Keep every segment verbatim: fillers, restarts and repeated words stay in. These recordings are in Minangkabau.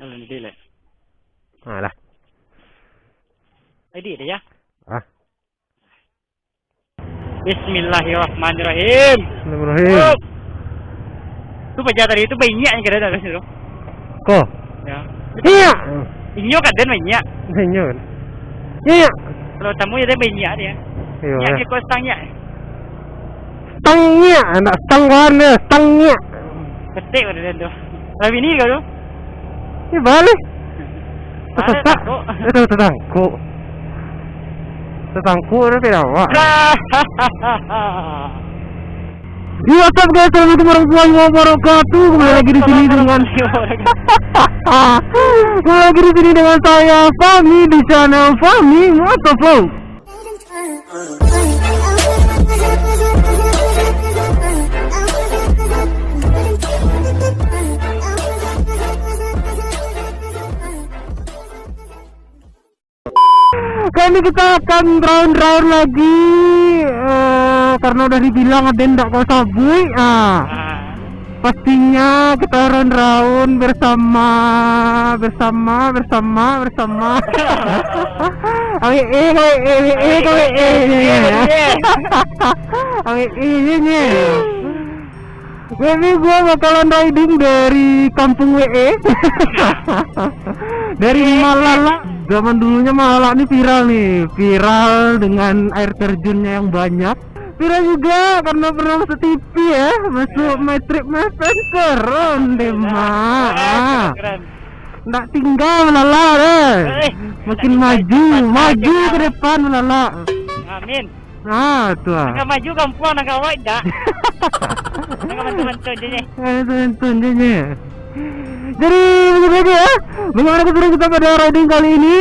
Alhamdulillah. Alah. Jadi dia ya. Ah. Bismillahirrahmanirrahim. Bismillahirrahmanirrahim. Oh. Tu paja tadi tu banyak yang kada ada tu. Ko. Ya. Iya. Inyo kada banyak. Inyo. Iya. Kalau tamu ya banyak dia. Iya. Ya, kau stang ya. Stang nyiak, ndak stang kawan dia, stang nyiak. Ketek pada dia tu. Lah bini kau tu? Ni balik. Balik. Tersangkuk. Itu tersangkuk. Tersangkuk tapi awak. Yo, what's up guys, assalamualaikum warahmatullahi wabarakatuh. Kembali lagi di sini dengan kembali lagi di sini dengan saya Fahmi di channel Fahmi Motovlog. Kali ini kita akan round-round lagi, eh, karena udah dibilang ada yang ndak kau sabuik, ah. Ah. Pastinya kita round-round bersama, bersama, bersama, bersama. Awek eh, awek eh, awek eh, awek eh, awek eh. Awek eh, ye, ye. Jadi gua bakalan riding dari kampung W E. Dari Malalak. Zaman dulunya Malalak ni viral nih, viral dengan air terjunnya yang banyak. Viral juga karena pernah masuk T V ya, masuk My Trip My Adventure, ronde mak. Ah. Ndak tinggal Malalak deh. Eh, makin maju, maju ke depan Malalak. Amin. Ah, tu ah. Nak maju kampuang, nak awak indak. Nak mantun-mantun je, nyeh. Mantun-mantun je, nyeh. Jadi, begitu aja ya. Bagaimana keseruan kita pada riding kali ini?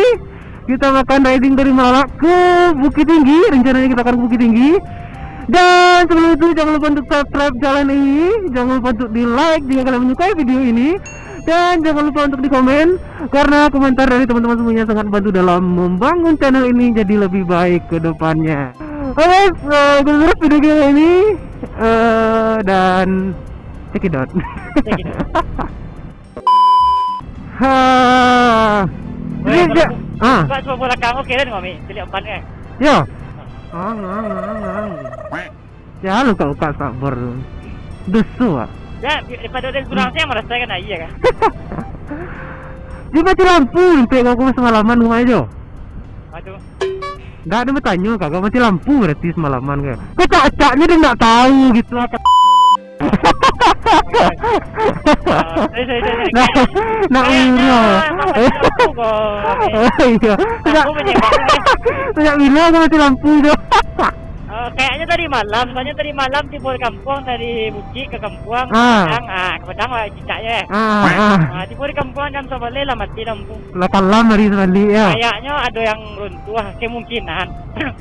Kita akan riding dari Malalak ke Bukittinggi. Rencananya kita akan ke Bukittinggi. Dan sebelum itu, jangan lupa untuk subscribe channel ini. Jangan lupa untuk di-like jika kalian menyukai video ini. Dan jangan lupa untuk di-komen, karena komentar dari teman-teman semuanya sangat membantu dalam membangun channel ini jadi lebih baik ke depannya. Oke, eh, itu terus video kita ini, eh, dan check it out. Check it out. Ha. Weh, jadi kalau dia, bu-, ah. Buka semua belakang, oke dah, Mami. Celiak ban, kan? Ya. Ang, ang, ang, ang. Ya, luka-luka sabar tu. Dusu, Pak. Ya, daripada dia surang, saya merasakan air, kan? Dia mati lampu, sampai kau semalaman rumah je. Aduh. Ndak ada bertanya, kagak mati lampu berarti semalaman, kan? Kecak-kecaknya dia ndak tahu gitu, apa. Ah, sorry, sorry, sorry, sorry. Nah, nak kayaknya urus. Bapak lampu kok. Oh, iya. Sejak, lampu menyebabkan. Sejak bila kau mati lampu tu? Oh, kayaknya tadi malam, soalnya tadi malam tibo di kampuang, dari Bukik ke kampuang, ah. Ke Padang, ah, ke Padang lah cicaknya. Ah, ah. Ah, tibo di kampuang jam sabaleh lah mati lampu. Lah kalam hari sabalik, ya? Kayaknya ada yang runtuh, kemungkinan.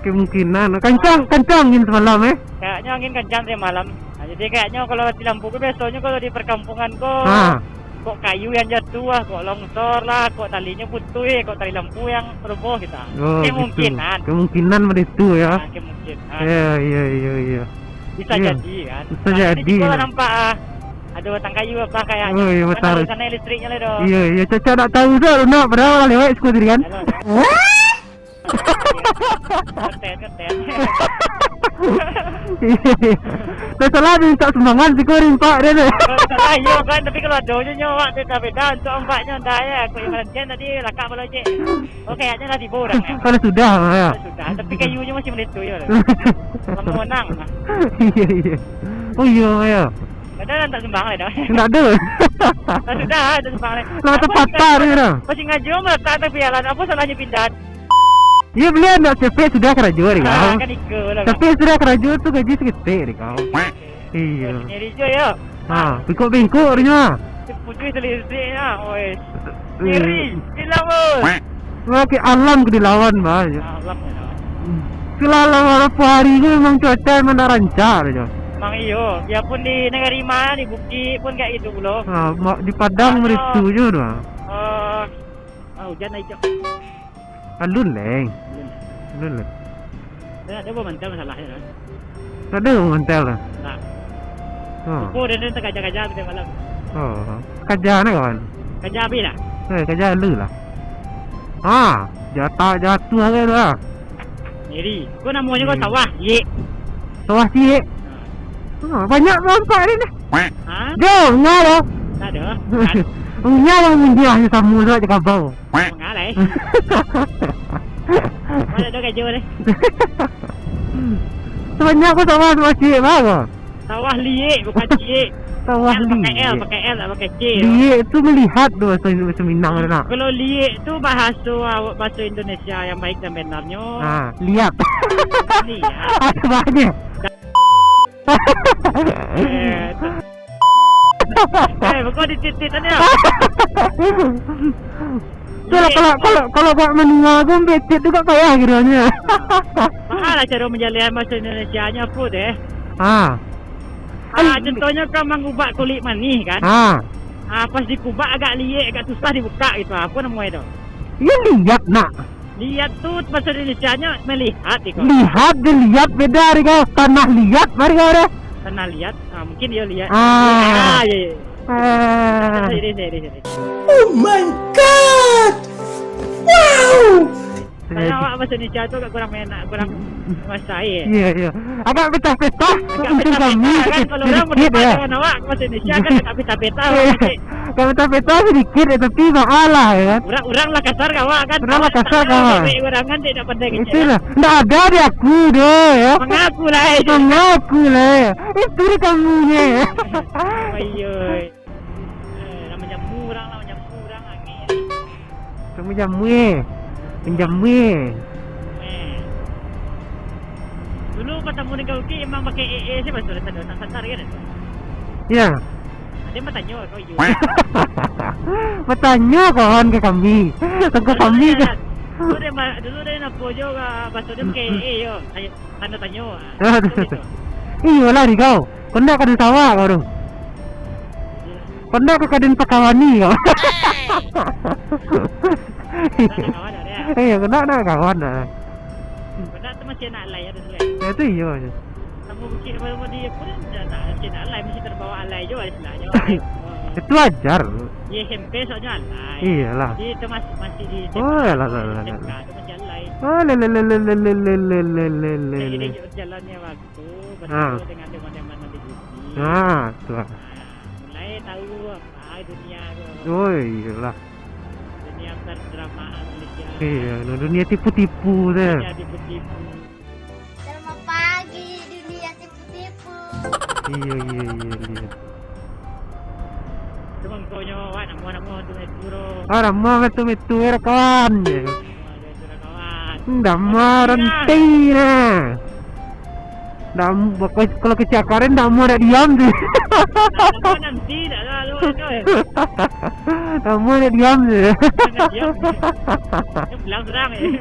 Kemungkinan. Kencang, ah. Kencang angin semalam, eh? Kayaknya angin kencang tadi malam. Nah, jadi kayaknya kalau mati lampu tu biasanya kalau di perkampungan ko, ah. Kok kayu yang jatuh lah, kok longsor lah, kok talinya putus, kok tali lampu yang roboh gitu. Oh, kemungkinan. Gitu. Kemungkinan macam itu ya. Ah, kemungkinan. Ya, ya, ya, ya. Bisa jadi kan. Bisa jadi. Nah, jadi kalau nampak, ah, ada batang kayu apa kayaknya. Oh, iya, betul. Kan ada sana listriknya lah tu. Iya, iya, Caca tak tahu tu, nak padahal lewat sekolah tadi kan. Halo. Ngetes, ngetes. Dah salah dia minta sumbangan siko rimpak dia tu. Kalau salah, iyo kan, tapi kalau ada je nyo, awak beda-beda untuk ombaknya, dah ya. Aku yang merancang tadi, lakak balo je. Oh, kayaknya lah tibo urang, ya. Kalau sudah, ya. Kalau sudah, tapi kayunya masih meletup, ya. Lama menang. Iya, iya. Oh, iya, ya. Kadang tak sembang lah, dah. Tak ada. Kalau sudah, tak sembang lah. Lah, apa terpatah dia dah. Masih ngaji, meletak atas pialan. Apa salahnya pindah? Iya, beliau nak capek sudah karajo, dek kau. Ah, kan iko lah, kan. Capek sudah karajo tu gaji saketek, dek kau. Iya. Sendiri je, ya. Ha, bengkok-bengkok dia mah. Putus selisihnya, oi. Eh. Ngeri, gila, bos. Makin alam ke dilawan, bah. Alam, ya. Kalau alam berapa hari tu memang cuaca memang tak rancak je. Memang iyo, biarpun di negeri mana, di bukit pun kayak gitu pulo. Ha, ma-, di Padang. Makanya, meritu je tu, ah. Eh, ah, hujan naik, Cok. Alun, leng. Alun. Alun, leng. Dah ada mantel masalahnya, kan? Tak ada mantel lah. Tak. Oh. Subuh dia ni terkaja-kaja sampai malam. Oh. Kaja ni, kawan? Kaja habis lah. Eh, ka jalan lah. Ha, jatuah, jatuah kan lah. Jadi, ko namonyo ko Hmm. sawah, ciek. Sawah ciek. Ha. Ha, banyak nampak ni, ni. Ha? Jo, ngah lo. Tak ada. Punya lah mundiahnyo samo juga je kabau. Mangah lah, eh. Mana ada gajo deh. Sebanyak ko sawah, sawah ciek baru. Sawah liek, bukan ciek. Sawah L pakai L, liek. Pakai L, tak pakai C, yo. Liek tu melihat tu bahasa, bahasa Minang tu nak. Kalau liek tu bahasa, bahasa Indonesia yang baik dan benarnyo. Ha, liat. Liat. Ada banyak. Eh, tu. Eh, bukan dititik tadi, ah. Itulah, kalau, kalau, kalau buat menua tu, becek tu kat bawah kiranya. Baa lah cara manjalehan bahasa Indonesianyo apo tu, eh? Ha. Ah, contohnyo kan mangubak kulik manih, kan? Ha. Ah, pas dikubak agak liek, agak susah dibukak gitu. Apo namonyo tu? Iyo, liat, nak. Liat tu bahasa Indonesianyo melihat, iko. Lihat jo liat beda, iko. Tanah liat, mari kau deh. Tanah liat, ah, mungkin iyo liat. Ah. Ah, iyo, iyo. Ah. Sorry, sorry, sorry. Oh my God! Wow! Kalau awak bahasa Indonesia tu agak kurang enak, kurang menguasai, eh. Iya, iya. Agak petah-petah. Agak petah-petah, kan? Kalau orang berdebat dengan awak, bahasa Indonesia kan agak petah-petah, iya. Agak petah-petah sedikit, ya, tapi maaf lah, ya kan? Urang, urang lah kasar ka awak, kan? Urang lah kasar ka awak. Urang kan tidak pandai kecil, itulah. Ndak ada di aku deh, ya. Mengaku lah, eh. Mengaku lah, ya. Itu deh kamunya, ya. Ayo. Eh, lah manjamu urang, lah manjamu urang, angin. Kamu jamu, eh. Menjamu, eh. Eh. Dulu pas tamu di Gauki emang pakai E E sih, pas sudah sadar, tak sadar kan? Ya. Dia bertanya kau, iyo. Bertanya kawan ke kami. Tengok kami ke. Dulu dia, dulu dia nak pujo ke, pas dia pakai E E, yo. Ayo. Tanda tanyo. Ah, tu, tu, tu. Iyolah, di kau. Kau ndak ka den sawak kau tu. Kau ndak ka den pakawani kau. Ndak kawan dah, ya? Eh, kau ndak, ndak kawan dah. Kau ndak tu masih anak alai, ya, tu, ya? Ya, tu iyo je. Kamu bukit baru mau di pun dah nak, masih anak alai, masih terbawa alai je, istilahnya. Itu wajar. Di S M P soalnya alai. Iyalah. Jadi itu masih, masih di S M P. Oh, alah, alah, alah, alah. S M K tu masih alai. Oh, le, le, le. Jadi, jalannya waktu, ah, bertemu dengan teman-teman di Gusti. Ah, tu lah. Ah, mulai tahu apa dunia tu. Oh, iyalah. Dunia perdramaan Malaysia. Iya, no, dunia tipu-tipu tu. Dunia tipu-tipu. Selamat pagi, dunia tipu-tipu. Iya, iya, iya, iya. Cuma kau nyo, wak, namo-namo tu itu tu. Ah, namo tu itu, eh, kawan. Namo tu itu, kawan. Ndak mau nanti nah. Ndak mau, kalau kecakaran ndak mau nak diam tu. Ndak mau nanti, ndak lalu tu, eh. Ndak mau nak diam tu. Ndak diam. Dia bilang serang, eh.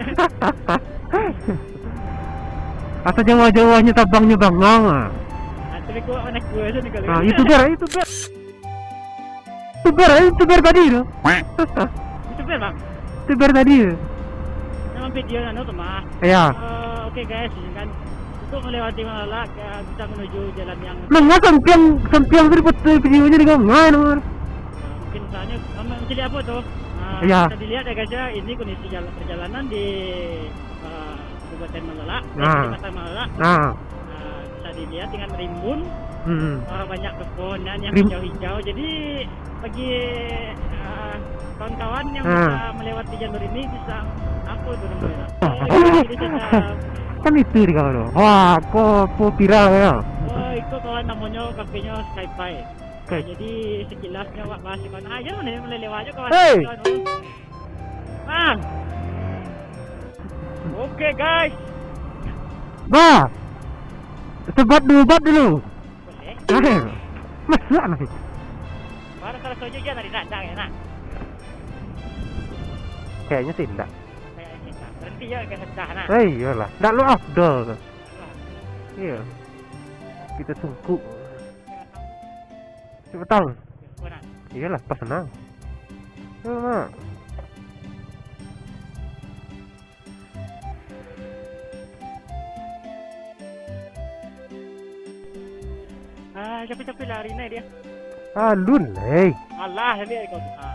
Asa jauah-jauahnyo tabangnyo bangang, ah. Ah, tapi kau anak gua tu ni kalau. Ah, YouTuber, YouTuber. YouTuber, YouTuber tadi tu. YouTuber, Bang? YouTuber tadi tu. Nama video anu tu mah. Ya. Eh, oke, guys, kan. Untuk melewati Malala, eh, bisa menuju jalan yang. Manga sampiang, sampiang tu diputar videonyo di kamar. Nah, mungkin soalnya, em, masih di apa tu? Ah, ya. Bisa dilihat ya, guys, ya, ini kondisi jalan, perjalanan di, eh, Kabupaten Malala, eh, nah. Kecamatan Malala. Nah. Ah, bisa dilihat dengan rimbun. Hmm. Ah, banyak pepohonan yang rim- hijau-hijau. Jadi, bagi, ah, kawan-kawan yang, ah, bisa melewati jalur ini, bisa, apa tu namanya? Jadi, bisa. Kan itu di kau tu. Wah, kau, kau viral ya. Oh, itu kawan namanya kafenya Sci-Fi. Oke. Nah, jadi sekilasnya awak bahas di mana aja, mulai, mulai lewat aja kawan. Hei! Kawan, oh. Bang. Oke, guys. Bah. Sebat dua bat dulu. Boleh. Eh, masuk lah. Baru kalau sojo je dari nak, nak, nak. Kayaknya sih enggak. Kayaknya sih enggak. Berhenti ya, agak sedah, nak. Eh, iyalah. Enggak lo afdol tu. Iya. Kita sungkuk. Cepat tahu. Iyalah, pas senang. Iyalah. Ah, capek-capek lari naik dia. Alun, hei. Alah, lihat kau tu. Ah.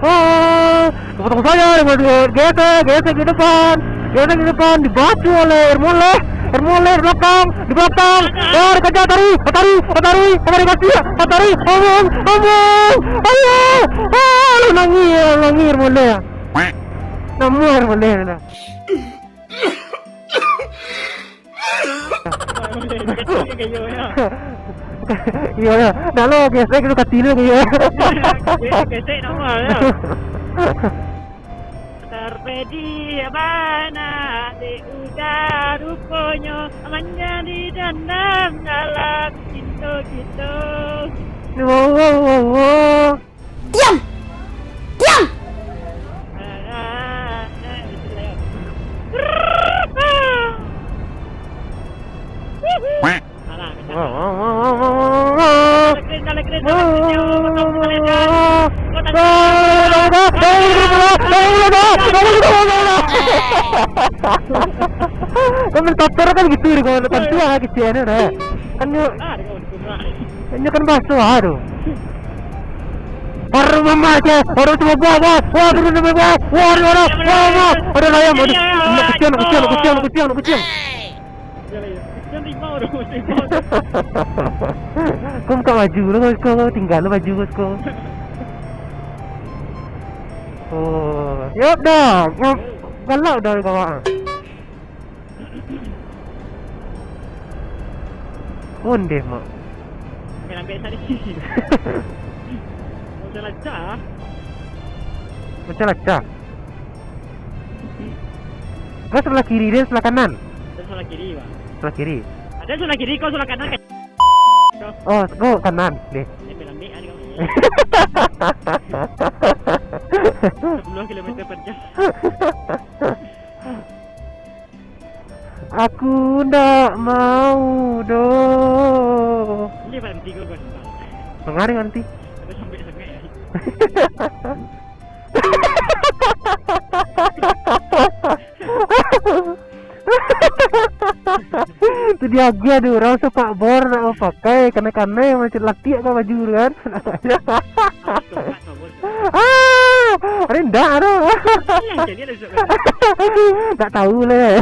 Oh, potong saya dengan duit. Gesek, gesek ke depan. Gesek ke depan, dibaco oleh Irmon Leh. Irmon Leh di belakang, di belakang. Wah, dikejar, tarik, tarik, tarik, tarik, kasih, tarik. Ampun, ampun. Ayo. Ah, lu nangis, lu nangis Irmon Leh. Namo Irmon Leh lah. Iyo, yo. Dah lo, gesek dulu kati lu, iyo. Gesek nama, yo. Terpedi bana di udah ruponyo, manjadi dandam dalam cinto kito. Wow, wow, wow, wow. Diam! Diam! Kan mentator kan gitu, kalau tantu ah kecil dah. Kan nyo, kan nyo kan baso ah tu. Baru mama je, baru tu buah, buah, buah, turun tu buah, buah, buah, buah, buah, buah. Ada ayam, ada. Nak kucian, nak kucian, nak kucian, nak kucian, nak kucian. Kau buka baju lah, kau, kau tinggal lah baju kau, kau. Oh, yap dah. Galak dah kau, ah. Ondeh, Mak. Main ambil tadi. Macam lacak. Macam lacak. Kau sebelah kiri dia, sebelah kanan? Dia sebelah kiri, Bang. Sebelah kiri. Ada sebelah kiri, kau sebelah kanan kan? Oh, kau kanan, deh. Dia main ambil tadi kau. Sepuluh kilometer per jam. Aku ndak mau doh. Ini berhenti kau, Gon. Mangari berhenti. Ada sampai sangat ya. Tu dia agiah tu, urang sepak bor nak bapakai, kanai-kanai macam latiak kau baju tu kan. Ah, rendah tu. Nak tahu leh.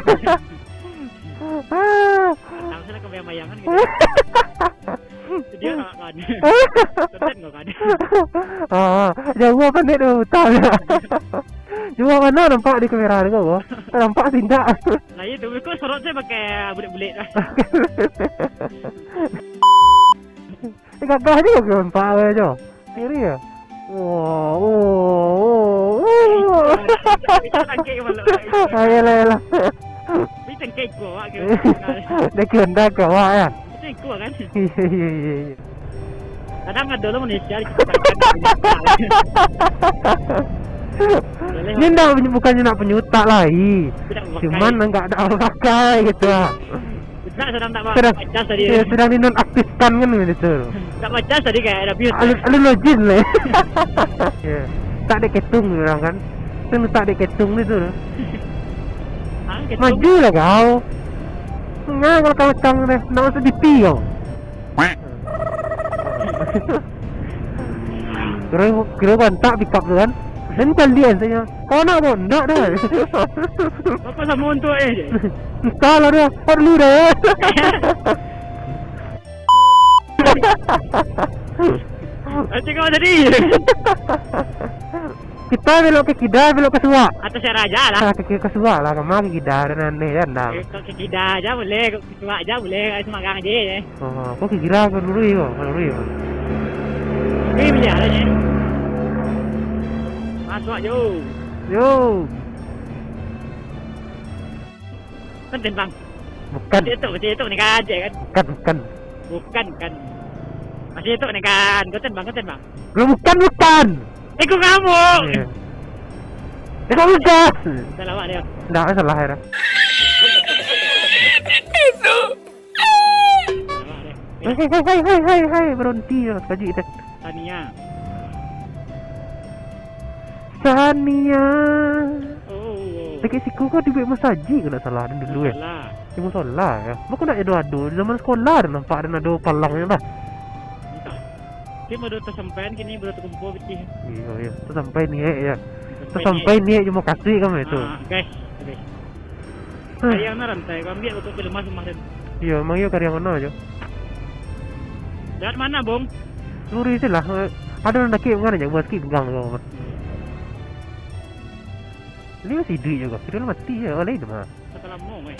Ah. Tahu salah kau bayang-bayangan gitu. Dia nak kan. Tetan kau kan. Ah, jauh apa ni tu, utang. Cuma mana nampak di kamera tu, kau? Nampak tidak? Lah, itu, kau sorot saya pakai bulek-bulek lah. Eh, gagah juga kau nampak, kau, Jo. Serius? Wah, oh, oh, oh. Itu tangkik kepala. Ayolah, ayolah. Tapi tangkik kau, awak kira. Dah kira dah kau, awak, ya? Itu ikut kan? Iya, iya, iya, iya. Kadang ada lo Malaysia di Ini ndak, bukannya nak penyutak lai. Tidak pakai. Cuman nggak ada pakai gitu lah. Tidak, sedang tak sedang, pacas tadi. Ya, sedang dinonaktifkan kan gitu. Tak pacas tadi kayak ada bius. Alun, alun logis lah. Ya. Tak ada ketung orang kan. Kan tak ada ketung itu lah. Ah, ketung. Maju lah kau. Nah, kalau kau tang deh, nak masuk D P kau. Kira, kira bantak pickup tu kan. Dan kalian saja. Kau nak kau nak dah. Apa sama untuk eh? Entahlah dah. Perlu dah. Nanti kau jadi. Kita belok ke kida, belok ke suak. Atas raja lah. Ah, ke, ke suak lah, kama ke kida, dan aneh kan dah. Ke, ke kida aja boleh, ke suak aja boleh, ke Semarang aja ya. Oh, kau ke kida ke lurui kau, ke lurui kau. Wih, boleh ada je. Masuk aja. Yo. Kan tembang. Bukan. Masih itu, masih itu ni kan aja kan. Bukan, bukan. Bukan kan. Masih itu ni kan. Kau tembang, kau tembang. Lo bukan, bukan. Eh, kok kamu? Iya. Eh, kok bukan? Salah awak dia. Nggak, salah ya. Itu. Salah awak dia. Hei, hei, hei, hei, hei, hei, berhenti ya, sekali deh. Tania. Sania. Oh. Sakik siku kau di bek masajik kalau tak salah dulu eh. Salah. Di musola ya. Bukan nak ado-ado. Zaman sekolah dah nampak dah ado palang dah. Entah. Dia baru tersampaian kini baru terkumpul betih. Iya, iya. Tersampai niat ya. Tersampai niat. Tersampai niat cuma kasih kamu itu. Ah, guys. Guys. Hah. Kariang na rantai, kau ambiak untuk pelemas rumah tu. Iyo, emang iyo kariang mano jo. Lewat mana, Bung? Lurus se lah. Ado nan dakek mangana jo, buah sikit pegang kau. Ini masih iduik jo kau, kiro mati jo, urang lain mah. Sakalamo, eh.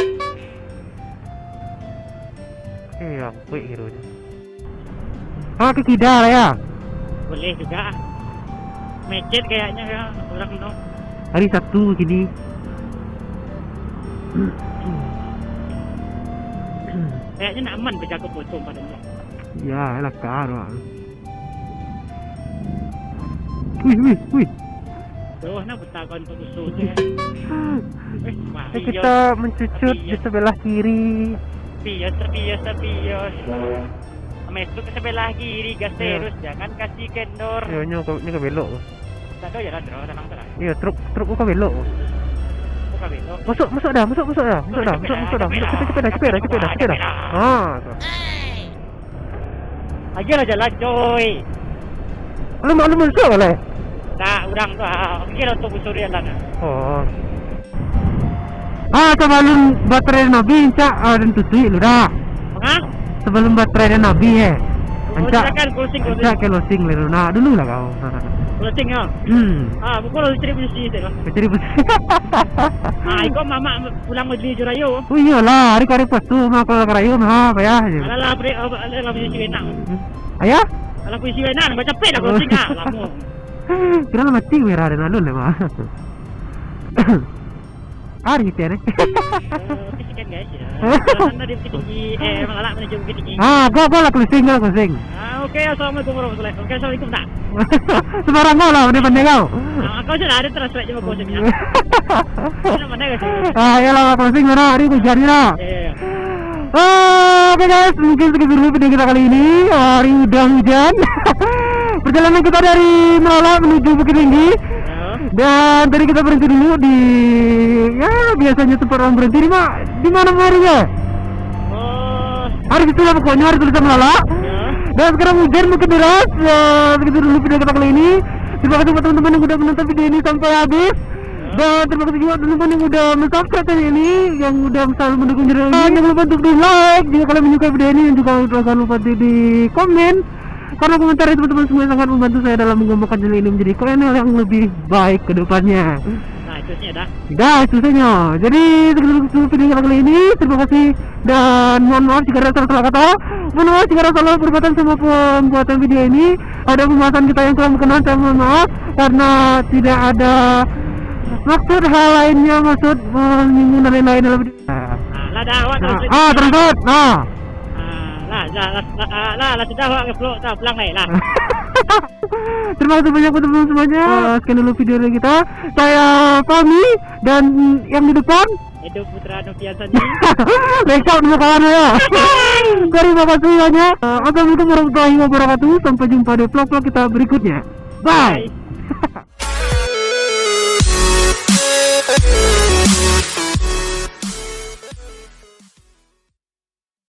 Eh, angkuik kironyo. Ah, ke kida lah ya. Boleh juga. Macet kayaknya ya orang tu. Hari Sabtu kini. Kayaknya nak aman bajago potong padanya. Ya, lah karo. Wih, wih, wih. Doh, nak betagon tu musuh tu, eh. Eh, wah, Eh, kita mencucut di sebelah kiri. Bias, bias, bias. Masuk ke sebelah kiri, gas terus, jangan kasih kendor. Yo, nyo ka, nyo ka belok. Tak tahu jalan terus, tenang, tenang. Iyo, truk, truk ka belok. Truk ka belok. Masuk, masuk dah, masuk, masuk dah, masuk dah, masuk, masuk dah, masuk, cepet, cepet dah, cepet dah, cepet dah, cepet dah. Ha, tu. Agiah lah jalan, coy. Lu maklum masuk lah. Tak, urang tu, ah, oke lah untuk busur jalan. Oh. Ah, sabalun baterai nabi, encak, ah, den tutuik lu dah. Hah? Sabalun baterai den nabi, eh. Oh, encak, silakan, closing, closing. Encak closing lu. Nah, dulu lah kau. Closing, ya? Hmm. Ah, pukul cari posisi tu lah. Cari posisi. Ah, ikut mamak pulang beli jurayo. Oh, iyolah, hari kemarin pas tu, mah, kalau karayo, mah, payah je. Alah lah, beri, alah lah, posisi enak. Ayah? Alah, posisi enak, baca pet lah, closing, ah, lama. Kira lah mati merah dan alun lah, mah. Hari itu, eh. Eh, bukit tinggi, guys, ya. Jalan dari Bukit Tinggi, eh, Mangalak menuju Bukit Tinggi. Ah, gua, gua lah closing, gua lah closing. Ah, oke, assalamualaikum warahmatullahi wabarakatuh. Oke, assalamualaikum, tak? Sembarang kau lah, pandai-pandai kau. Ah, kau sudah ada translate je bagus ni. Mana, mana kau? Ah, iyalah, closing mana? Hari hujan ni lah. Iya, iya. Ah, oke guys, mungkin segitu dulu video kita kali ini. Hari udah hujan. Perjalanan kita dari Melala menuju Bukit Tinggi. Ya. Dan tadi kita berhenti dulu di, ya, biasanya tempat orang berhenti di ma-, di mana hari ya? Oh. Hari itu lah pokoknya, hari tulisan Melala. Ya. Dan sekarang hujan makin deras. Ya, segitu dulu video kita kali ini. Terima kasih buat teman-teman yang udah menonton video ini sampai habis. Dan terima kasih juga teman-teman yang udah mensubscribe channel ini, yang udah selalu mendukung channel ini. Dan jangan lupa untuk di like jika kalian menyukai video ini, dan juga jangan lupa untuk di komen. Karena komentar dari teman-teman semua sangat membantu saya dalam mengembangkan channel ini menjadi channel yang lebih baik ke depannya. Nah, itu sih dah. Dah, itu saja. Jadi, segitu dulu video kita kali ini. Terima kasih dan mohon maaf jika ada salah-salah kata. Mohon maaf jika ada salah perbuatan sama pembuatan video ini. Ada pembahasan kita yang kurang berkenan, saya mohon maaf karena tidak ada maksud hal lainnya, maksud menyinggung dan lain-lain dalam video. Ah, lah dah awak Nah, terus. ah, terus, terus. Nah. Ah, lah, lah, lah, lah, lah, lah sudah awak nge-vlog dah pulang lah lah. Terima kasih banyak buat teman-teman semuanya. Ah, sekian dulu video dari kita. Saya Fahmi dan yang di depan. Edo Putra Novian Sandi. Backup dulu kawan ya. Terima kasih banyak. Ah, Assalamualaikum warahmatullahi wabarakatuh. Sampai jumpa di vlog-vlog kita berikutnya. Bye.